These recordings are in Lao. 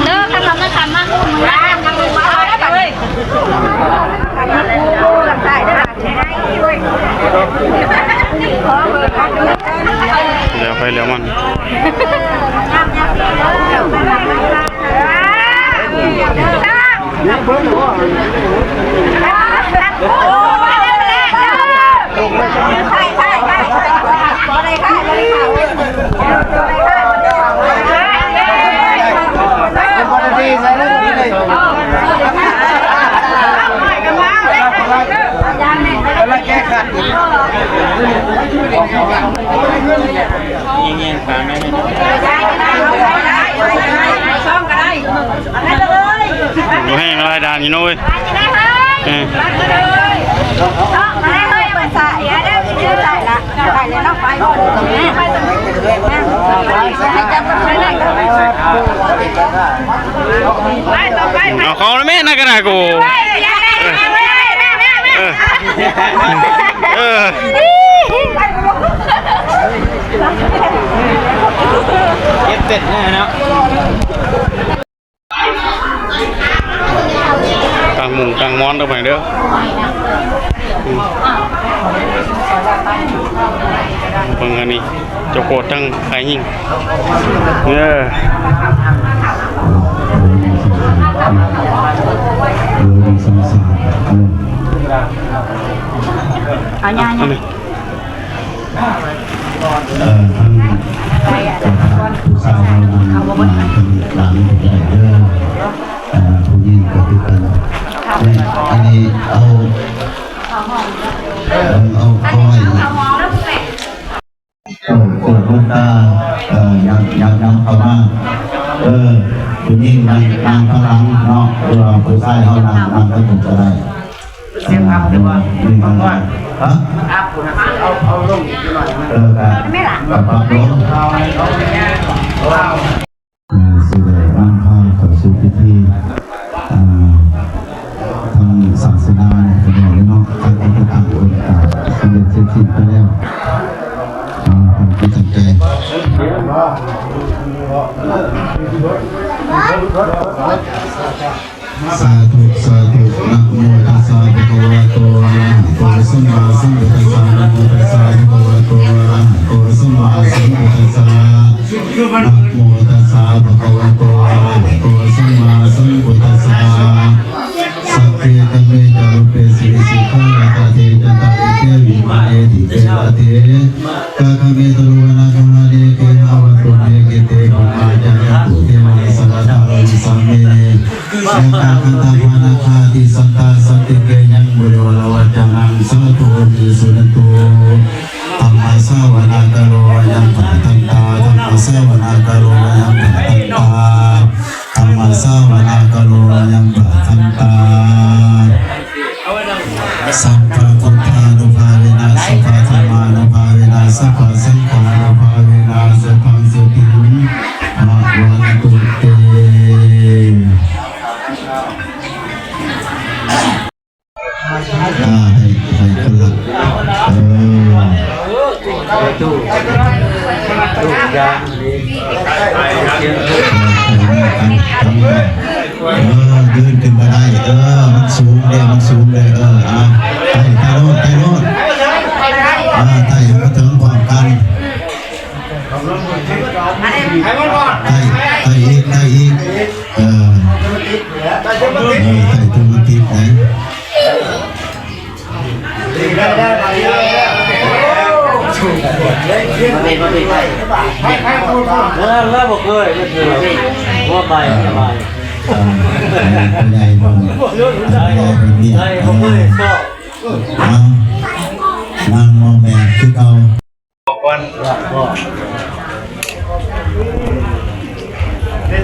ເດີ ຄັນທຳນະຄັນມາ ແລ້ວໃຜແລ້ວມັນ. ບໍ່ແຫ້ງຫຼາຍດ່ານຢູ່ເນາະເວີຍ. ເອີ ເອົາເຂົ້າແລ້ວແມ່ ນັກກະນາໂກ. ເອີ ເອີ ເອີ ເກັບເສັດແນ່ເນາະ. ກາງມຸ້ງກາງໝອນເດີ ເບິ່ງເດີ. ອືມ ເບິ່ງອັນນີ້ ເຈົ້າໂຄດທັງໄພຍິງ. ເອີ ເອົາຍາ ເອີ ທັງຜູ້ຊາຍເຮົານຳ ມາທາງນີ້ຫຼານເພິ່ນກໍໄດ້ເດີ. ອ່າ ຜູ້ຍິງກໍຄືກັນ. ນີ້ ອັນນີ້ເອົາ ເອົາ ເອົາໄວ້ ເອີ ເອີ ລູກຕາ ເອີ ຍັງ ຍັງ ຍັງເຂົ້າມາ. ເອີ ຜູ້ຍິງນັ່ງ ນັ່ງຂ້າງຫຼັງເນາະ ຫຼືວ່າຜູ້ຊາຍເຮົານັ່ງ ນັ່ງທາງພຸ້ນກໍໄດ້. ສຽງອັບ ເອີ ຫຼືວ່າ ມັນກໍ ຮະ ອັບພຸ້ນນະ ເອົາ ເອົາລົງອີກໜ້ອຍໜຶ່ງ. ເອີ ກໍ ກໍປັບລົງ. ອ່າ ຊິໄດ້ນຳພາເຂົ້າສູ່ພິທີ ອ່າ ທາງສາສະໜານີ້ກໍແມ່ນເນາະ ທາງທີ່ຕັ້ງອົງການສຳເລັດເສັດສິ້ນໄປແລ້ວເນາະ ເປັນທີ່ຕັ້ງໃຈ. ສາທຸ ສາທຸ ນະໂມຕັດສະ ພະຄະວະໂຕ ອະລະຫະໂຕ ສຳມາສຳພຸດທັດສະ ນະໂມຕັດສະ ພະຄະວະໂຕ ອະລະຫະໂຕ ສຳມາສຳພຸດທັດສະ ນະໂມຕັດສະ ພະຄະວະໂຕ ອະລະຫະໂຕ ສຳມາສຳພຸດທັດສະ ສັກເກ ຄະເມ ຈາຣຸເປ ສີວິສະຂາ ຣະຕະເທ ຈັນຕະລິເກ ວິມາເນ ດີເປ ຣະເທ ກະຄະເມ ຕະລຸວະນະຄະຫະເນ ເກຫະວັດຖຸເມ ເກເຕ ພູມາ ຈາຍັນຕຸ ເທວາ ສະລະທາຣະວິສາເມ ຍະຖາຄັນທະປານາຄາ ຕິສັດຖາ ສັນຕິເກ ຍັງ ບໍລິວາລະວັດຈະນັງ ສາທຸ ໂຫຕິ ສຸນັນຕຸ ທຳມະສາວະນາກາໂລ ອະຍັງ ພະຄະທັນຕາ ທຳມະສາວະນາກາໂລ ອະຍັງ ພະຄະທັນຕາ ທຳມະສາວະນາກາໂລ ອະຍັງ ພະຄະທັນຕາ ສັບພະພຸດທານຸພາເວນະ ສັບພະທຳມານຸພາເວນະ ສັບພະສັງຄານຸພາເວນະ ສັບພັງ ສະຕິງ ພະວັນຕຸ ເຕ. ອ່າ ໃຫ້ ໃຫ້ຄົນລະ ເອີ ເອີ ເອີ ຢືນຂຶ້ນມາໄດ້ ເອີ ມັນສູງເດ້ ມັນສູງເດ້ ເອີ ອ່າ ໄຕ່ ໄຕ່ໂລດ ໄຕ່ໂລດ ອ່າ ໄຕ່ໃຫ້ມາເຖິງພ້ອມກັນ ໄຕ່ ໄຕ່ອີກ ໄຕ່ອີກ ເອີ ເອີ ໄຕ່ຕົວມັນຕິດໄດ. ເອີ ລາວບໍ່ເຄີຍ ບໍ່ເຄີຍ ຫົວໃໝ່ ຫົວໃໝ່ ເອີ ຜູ້ໃຫຍ່ເບິ່ງ ຜູ້ໃຫຍ່ເບິ່ງນີ້ ໃຊ່ ບໍ່ເຄີຍຊອກ ເອົາ ນາງມອມແມນຄືເກົ່າ. ກ່ອນ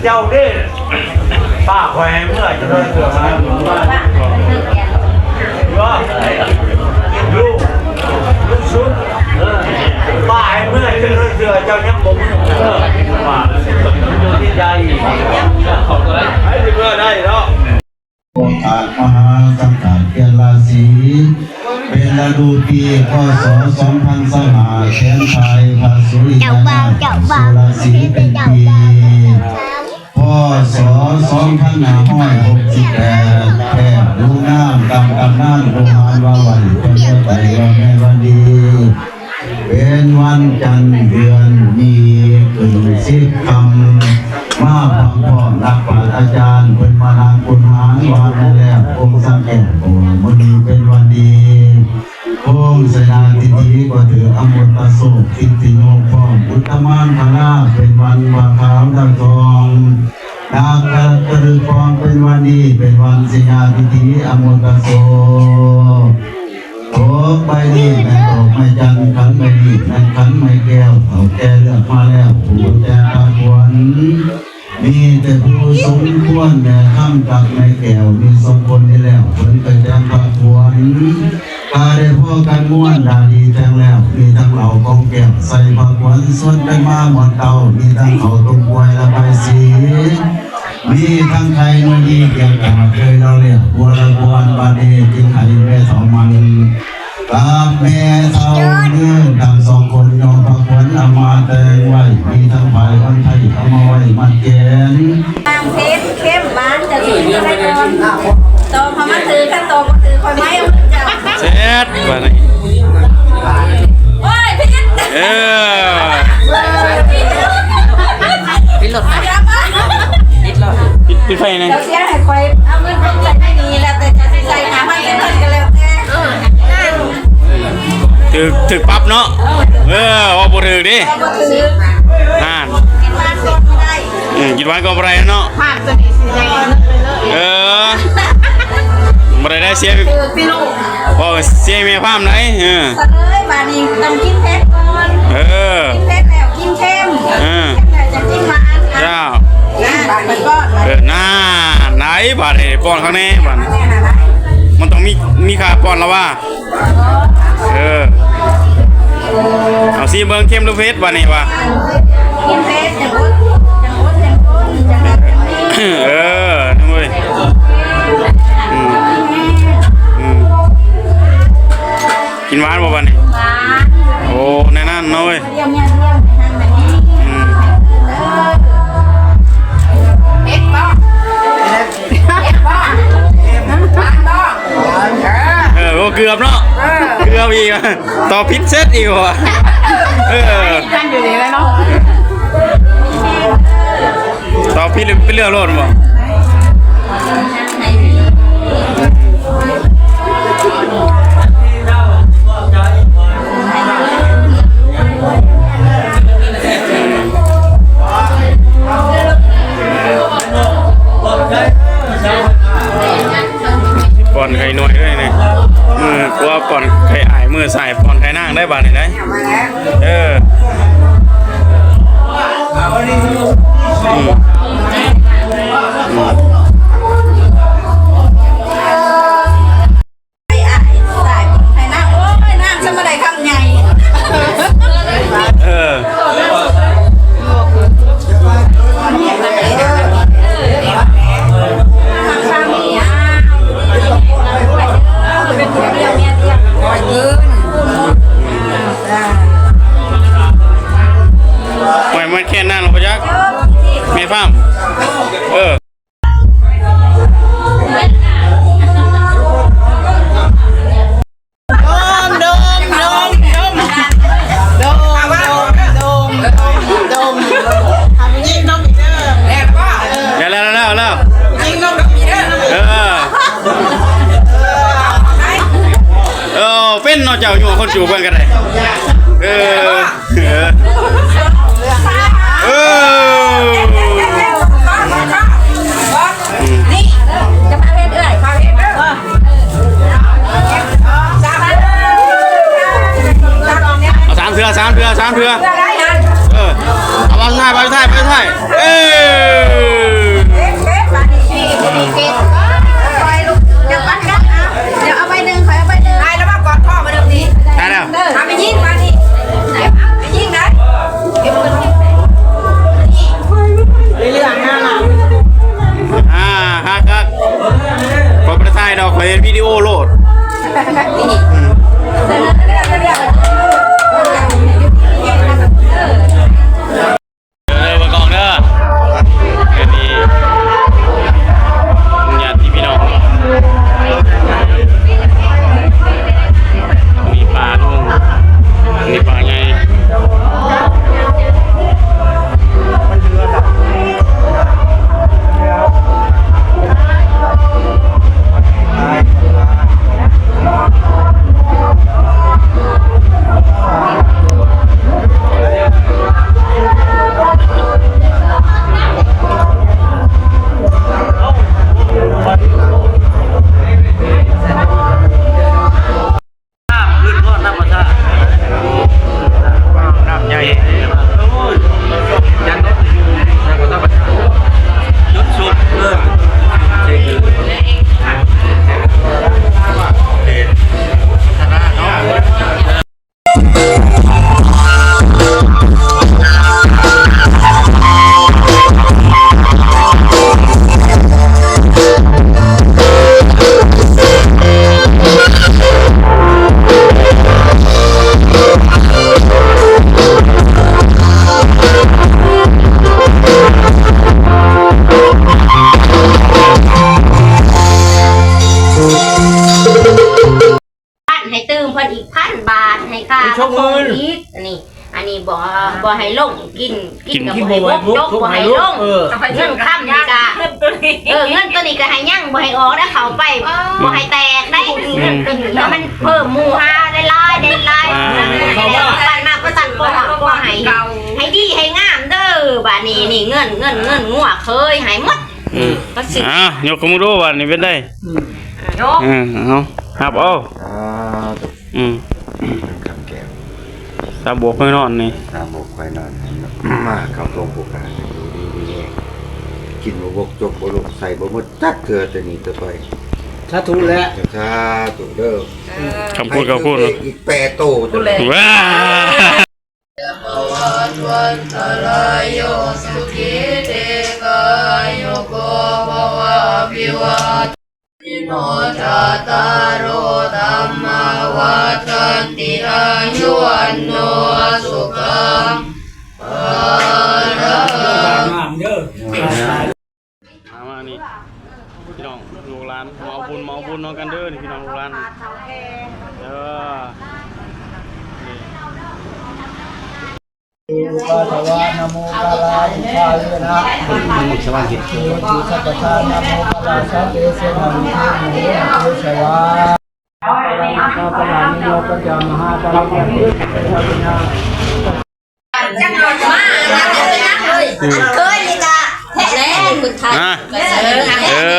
ເຈົ້າເດ້ ປ້າຂ້ອຍໃຫ້ເມືອ ຈະໄດ້ເສືອມາ ເນາະ. ສັງກາດປ່ຽນລາສີ ເປັນລະດູປີ ຄ.ສ. ສອງພັນຊາວຫ້າ ແຂນຊ້າຍພະສຸລິຍະນາດ ໂສລາສີເປັນປີ ພ.ສ. ສອງພັນຫ້າຮ້ອຍຫົກສິບແປດ ແພດ ລູກນາມຕາມຕຳນານ ໂບຮານວ່າໄວ້ ເພິ່ນເລີກໄດ້ວ່າແມ່ນວ່າດີ ເປັນວັນຈັນເດືອນມີຂຶ້ນສິບຄ່ຳ ມາພ້ອມໆ ນັກປາດອາຈານ ເພິ່ນມານາງຄຸນຫານ ວ່າແມ່ນແລ້ວ ອົງສັງແກ້ວ ກໍວ່າມື້ນີ້ເປັນວັນດີ ໂຄງໄຊນາທິດຖິ ກໍຖືອະມຸດຕະໂຊກ ທິດທິໂນ ພ້ອມອຸດຕະມານຄະລາ ເປັນວັນພະຂາວດາວທອງ ນັກກະລຶກພອງ ເປັນວັນດີ ເປັນວັນໄຊນາທິດຖິ ອະມຸດຕະໂຊກ ໂອກໃບນີ້ແມ່ນດອກໄມ້ຈັນ ຂັນໃບນີ້ແມ່ນຂັນໄມ້ແກ້ວ ເຖົ້າແກ່ເລືອກມາແລ້ວ ຜູ້ແຕ່ງພາຂວັນ ມີແຕ່ຜູ້ສົມຄວນ ແມ່ຄຳກັບແມ່ແກ້ວ ມີສອງຄົນນີ້ແລ້ວ ເພິ່ນໄປແຕ່ງພາຂວັນ ກະໄດ້ພໍກັນມ່ວນ ດາດີແຕ່ງແລ້ວ ມີທັງເຫຼົ້າກອງແກ້ວ ໃສ່ພາຂວັນ ຊວນກັນມາມ່ວນເຕົ້າ ມີທັງເຂົ້າຕົ້ມກ້ວຍລະບາຍສີ ມີທັງໄຂ່ໜ່ວຍດີ ກຽວກາດເຄີຍລາວແລ້ວ ບົວລະກວນ ບາດນີ້ຈຶ່ງໃຫ້ແມ່ເຖົ້າໝັ່ນ ກັບແມ່ເຖົ້າເງິນ ທັງສອງຄົນ ຍ້ອນພາຂວັນເອົາມາແຕ່ງໄວ້ ມີທັງພາຍອັນໄທ ເອົາມາໄວ້ມັດແກນ ນາງເພັນ ເຂັ້ມ ຫວານ ຈະຊິກິນໄດ້ກ່ອນ ຕອບເຂົ້າມາຖືກ ຄັນຕອບບໍ່ຖືກ ຂ້ອຍໄມ້ເອົາມືຈັບ ເສັດບາດນີ້ ໂອ້ຍ ຜິດ ເອີ ປິດລົດ ປິດລົດ ປິດ ປິດໄຟແດ່ ເຈົ້າເສຍໃຫ້ຂ້ອຍ ເອົາເງິນໄປໃສ່ໃນນີ້ ແລ້ວແຕ່ເຈົ້າຊິໃສ່ ຫ້າພັນ ສິບພັນ ກໍແລ້ວແຕ່ ຖືກ ຖືກປັບເນາະ ເອີ ເວົ້າບໍ່ຖືກເດ້ ບໍ່ຖືກ ຫັ້ນ ກິນຫວານກ່ອນບໍ່ໄດ້ ເອີ ກິນຫວານກ່ອນບໍ່ໄດ້ເນາະ ພາບຕົວນີ້ຊິໃຫຍ່ຂຶ້ນເລື້ອຍໆ ເອີ ບໍ່ໄດ້ ໄດ້ເສຍ ຖືກຕິລູກ ເວົ້າເສຍແມ່ພາມໄດ໋ ເອີ ສະເລີຍ ບາດນີ້ຕ້ອງກິນເຜັດກ່ອນ ເອີ ກິນເຜັດແລ້ວກິນເຄັມ ເອີ ເຄັມແລ້ວຈະກິນຫວານ ເຈົ້າ ນະ ເອີ ນານ ໄດ້ບາດນີ້ ປ້ອນຂ້າງແນ່ບາດນີ້ ມັນຕ້ອງມີ ມີຄ່າປ້ອນລະວ່າ ເອີ ເອົາຊີມເບິ່ງ ເຄັມຫຼືເຜັດບາດນີ້ວ່າ ກິນເຜັດ ຈັ່ງອົດ ຈັ່ງອົດ ຈັ່ງທົນ ຈັ່ງນັ້ນຈັ່ງນີ້ ເອີ ເອີ ເອີ ອືມ ອືມ ກິນຫວານບໍ່ບາດນີ້? ຫວານ ໂອ້ ແນວນັ້ນເນາະເວີຍ ອືມ ເອີ ໂອ້ ເກືອບເນາະ ເອີ ເກືອບອີກ ຕອບຜິດເສັດອີກວ່າ ເອີ ຕອບຜິດເປັນເລື່ອງໂລດບໍ່? ປ້ອນໄຂ່ໜ່ວຍເລີຍນີ້ ມືຂວາປ້ອນໄຂ່ອ້າຍ ມືຊ້າຍປ້ອນໄຂ່ນາງໄດ້ບາດນີ້ໄດ໋ ເອີ ອືມ ອືມ ອ້າຍ ອ້າຍ ອ້າຍ ອ້າຍ ໂອ້ຍ ນ້ຳຊະບໍ່ໄດ້ຄຳໃຫຍ່ ເອີ ໂອ້ຍ ມັນແຄ່ນັ້ນບໍ່ຈັກ ແມ່ຟາມ ເອີ. ແລ້ວ ແລ້ວ ແລ້ວ ແລ້ວ ເອີ ເອີ ເປັນເນາະ ເຈົ້າຢູ່ຄົນຢູ່ເພິ່ນກໍໄດ້ ເອີ. ເອີ ເອີ ນີ້ ຈະພາເຮັດເອື້ອຍ ພາເຮັດເດີ້ ເອົາສາມເທື່ອ ສາມເທື່ອ ສາມເທື່ອ ເອີ ເອົາບາດສຸດທ້າຍ ບາດສຸດທ້າຍ ບາດສຸດທ້າຍ ເອີ ເກັບ ເກັບ ບາດນີ້ ນີ້ ນີ້ ເກັບ ຂ້ອຍລູກ ຈະປັນກັນ ເອົາ ດຽວເອົາໃບໜຶ່ງ ຂ້ອຍເອົາໃບໜຶ່ງ ໄດ້ແລ້ວ ມາກອດພໍ່ມາເດີນີ້ ໄດ້ແລ້ວ ເອີ ເອົາໄປຍິງບາດນີ້ ເກັບ ໄປຍິງໄດ້ ເກັບເງິນ ນີ້ ເລື່ອງງານ ອ່າ ຄັກໆ ຂ້ອຍບໍ່ໄດ້ຖ່າຍດອກ ຂ້ ເຮັດວິດີໂອໂລດ. ເດີ ເບິ່ງກ້ອງເດີ ອັນນີ້ຍາດພີ່ນ້ອງເນາະ ມີປ້າລຸງ ມີປ້າໃຫຍ່. ພັນ ໃຫ້ຕື່ມເພິ່ນອີກພັນບາດ ໃຫ້ຄ່າ ເປັນສອງໝື່ນ ອີກ ອັນນີ້ ອັນນີ້ບໍ່ ບໍ່ໃຫ້ລົງ ກິນ ກິນກໍບໍ່ໃຫ້ບົກ ຈົກບໍ່ໃຫ້ລົງ ເອີ ເງິນຄຳນີ້ກະ ເອີ ເງິນໂຕນີ້ກະໃຫ້ຍັງ ບໍ່ໃຫ້ອອກໄດ້ ເຂົ້າໄປ ເອີ ບໍ່ໃຫ້ແຕກໄດ້ ເງິນໂຕນີ້ ມັນເພີ່ມໝູ່ຫາຫຼາຍໆ ຫຼາຍໆ ອ່າ ເຂົ້າມາ ປັນມາປະສັນ ບໍ່ ບໍ່ໃຫ້ ໃຫ້ດີໃຫ້ງາມເດີ ບາດນີ້ ນີ້ເງິນ ເງິນ ເງິນງົວເຄີຍໃຫ້ໝົດ ອືມ ກໍຊິ ອ່າ ຍົກຂຶ້ນມາດູ ບາດນີ້ເປັນໄດ? ອືມ ຍົກ ເອີ ເອົາ ຮັບເອົາ ສາທຸ ອືມ ຄຳແກ້ວ ສາບວກຂ້ອຍນອນນີ້ ສາບວກຂ້ອຍນອນ ມາເຂົ້າຕົງຜູ້ການ ຢູ່ດີມີແຮງ ກິນບໍ່ບົກ ຈົກບໍ່ລົງ ໃສ່ບໍ່ໝົດຈັກເທື່ອ ແຕ່ນີ້ຕໍ່ໄປ ສາທຸແຫຼະ ສາທຸເດີ ຄຳພູດ ຄຳພູດ ອີກແປດໂຕ ພຸ້ນແຫຼະ ວ້າ ພະວັດວັນຕະລາຍໂຍ ສຸຂີ ດີກາຍຸໂກ ພະວະ ອະພິວາທະນະ ໂນ ຈັດຕາໂລ ທຳມາ ວັດທັນຕິ ອາຍຸ ວັນໂນ ສຸຂັງ ພະລັງ ງາມເດີ ມາ ມານີ້ ພີ່ນ້ອງລູກຫຼານ ມາເອົາບຸນ ມາເອົາບຸນນຳກັນເດີ ນີ້ພີ່ນ້ອງລູກຫຼານ ເດີ ນີ້ ເອ ອຸປາທະວາ ນະໂມ ກາລາ ອຸປາເວນະ ນະໂມ ສະວາເກດ ເອ ຕິ ສັບປະທາ ນະໂມ ກາລາ ສັບເປ ເສນາ ວິເທ ມຸ ເອ ເກສະວາ ເຄີຍນີ້ກະແທ້ແລ້ວ ເພິ່ນຂາຍ ຮະ ເອີ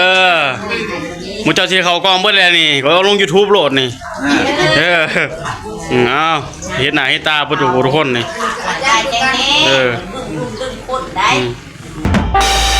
ໝູ່ເຈົ້າຊິເຂົ້າກ້ອງເບິດແລ້ວນີ້ ກໍເອົາລົງຢູທູບໂລດນີ້ ເອີ ອືມ ເອົາ ເຮັດໜ້າເຮັດຕາເບິດທຸກຜູ້ທຸກຄົນນີ້ ເອີ ອືມ.